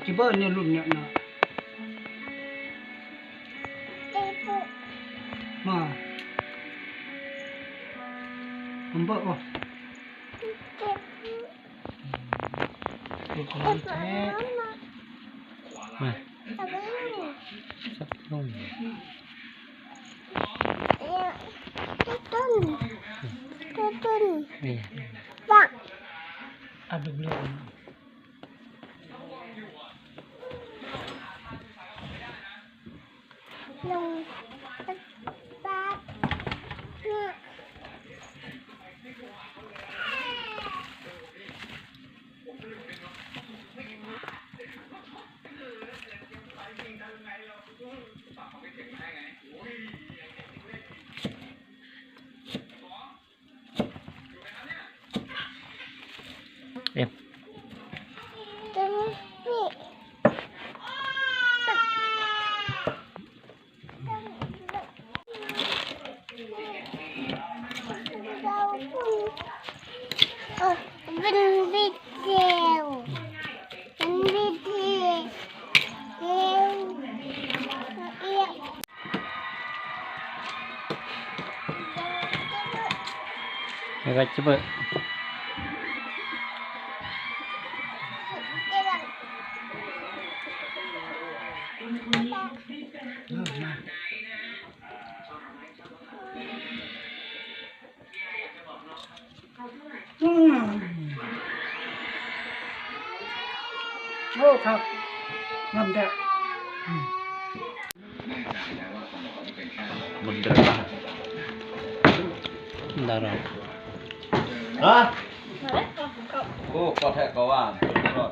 ຊິເບີດນີ້ລຸ້ນນີ້ນະ ມາ ມັນເບີດບໍ່? ເອີ ກຳລັງແທ້ ມາ ສັກໜ້ອຍ ຕົ້ນ ຕົ້ນ ນີ້ ບັກ ອັດເບິ່ງເລີຍ. ເອັມ ເປັນວິດີໂອ ເປັນວິດີໂອ. ແລ້ວກໍຈະເປີດ ເລີ່ມມາ. ອືມ ໂອ້ ຄັກ ງາມແທ້ ອືມ ມັນດາລາ ດາລາ ຮະ ໂອ້ ກໍແທ້ກໍວ່າ ສຸດຍອດ.